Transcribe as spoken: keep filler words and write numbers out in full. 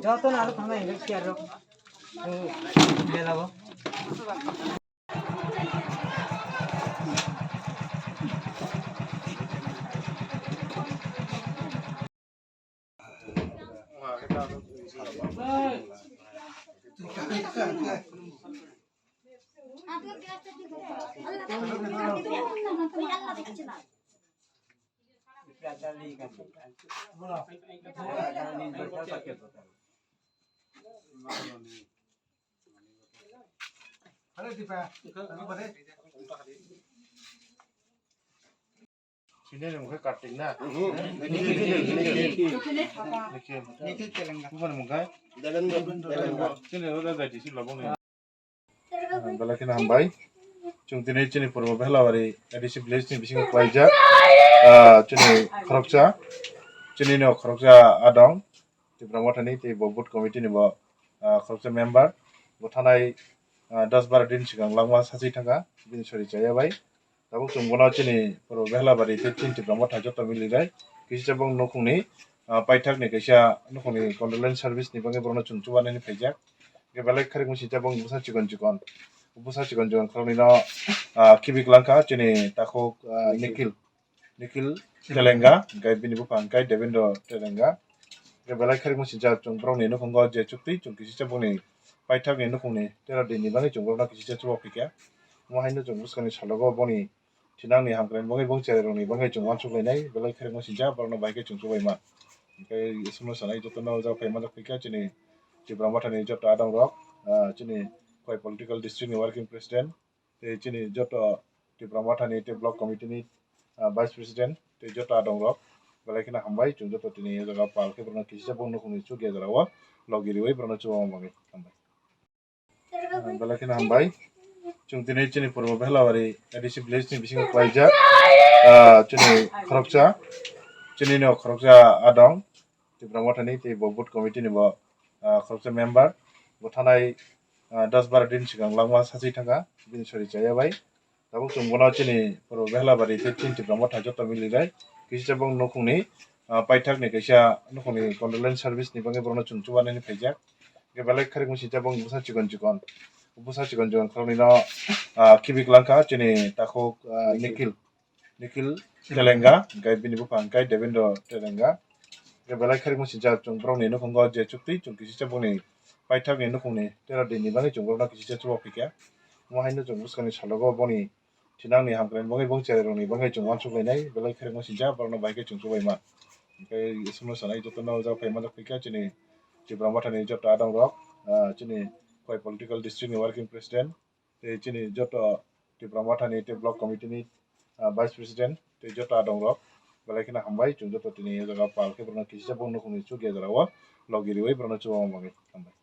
Joto na aro thangna hino chair rok. Bela bo. Sini ni mungkai Kartik na? Mhm. Nikhil, Nikhil. Nikhil. Nikhil Telenga. Bukan mungkai? Devendra, Devendra. Sini roda gaji si labong ni. Belai kheno hambai. Chwng tini chini purbo Behlabari A D C village ni bisingo klaijak, ah, chini khoroksa, chini no khoroksa adong, Tipra Mothani tei bo booth committee ni bo, ah, khoroksa member, bo thanai, ah, dos baro din swkang langma sachi thangkha, bini sori chaya bai. Tabuk chwng bono chini purbo Behlabari tei chini Tipra Motha joto milijai, kisa bong nukhungni, ah, paithakni kaisa nukhungni condolence service ni bagwi borokno chwng chubanani phaijak. Hwnkhe belai kharikma sijak bong bwsa chikon chikon, bwsa chikon chikon khoroknwino, ah, kibik langkha chini takhuk, ah, Nikhil. Nikhil Telenga, hwnkhe bini bupha hwnkhe Devendra Telenga. Hwnkhe belai kharikma sijak chwng borokni nukhugo je chukti chwng kisisa bongni paithakni nukhungni tero dinni bagwi chwng borokno kisisa chuba phaikha. Omo haino chwng bwskangni salogo boni thinangni hamkraini bagwi bong cherairokni bagwi chwng uansuk lainai, belai kharikma sijak borokno bai khe chwng chubaima. Hwnkhe isukno sanai jotono o jaga phaima jak phaikha chini Tipra Mothani joto adongrok, ah, chini Khowai political district ni working president, tei chini joto Tipra Mothani tei block committee ni, ah, vice president tei joto adongrok belai kheno hambai, chwng joto tini o jaga pal khe borokno kisisa bong nukhungni chukya jora o logi riwi borokno chubama bagwi hambai. Ah, belai kheno hambai. Chwng tini chini purbo Behlabari A D C village ni bisingo klaijak, ah, chini khoroksa, chini no khoroksa adong, Tipra Mothani tei bo booth committee ni bo, ah, khoroksa member, bo thanai, ah, dos baro din swkang langma sachi thangkha, bini sori chaya bai. Tabuk chwng bono chini purbo Behlabari tei chini Tipra Motha joto milijai, kisa bong nukhungni, ah, paithakni kaisa nukhungni condolence service ni bagwi borokno chwng chubanani phaijak. Hwnkhe belai kharikma sijak bong bwsa chikon chikon, bwsa chikon chikon khoroknwino, ah, kibik langkha chini takhuk, ah, Nikhil. Nikhil Telenga, hwnkhe bini bupha hwnkhe Devendra Telenga. Hwnkhe belai kharikma sijak chwng borokni nukhungo je chukti chwng kisisa bongni paithakni nukhungni tero dinni bagwi chwng borokno kisisa chuba phaikha. Omo haino chwng bwskangni salogo boni thinangni hamkraini bagwi bong cherairokni bagwi chwng uansuk lainai, belai kharikma sijak borokno bai khe chwng chubaima. Hwnkhe isukno sanai jotono o jaga phaima jak phaikha chini Tipra Mothani joto adongrok, ah, chini Khowai political district ni working president, tei chini joto Tipra Mothani tei block committee ni, ah, vice president tei joto adongrok belai kheno hambai, chwng joto tini o jaga pal khe borokno kisisa bong nukhungni chukya jora o logi riwi borokno chubama bagwi hambai.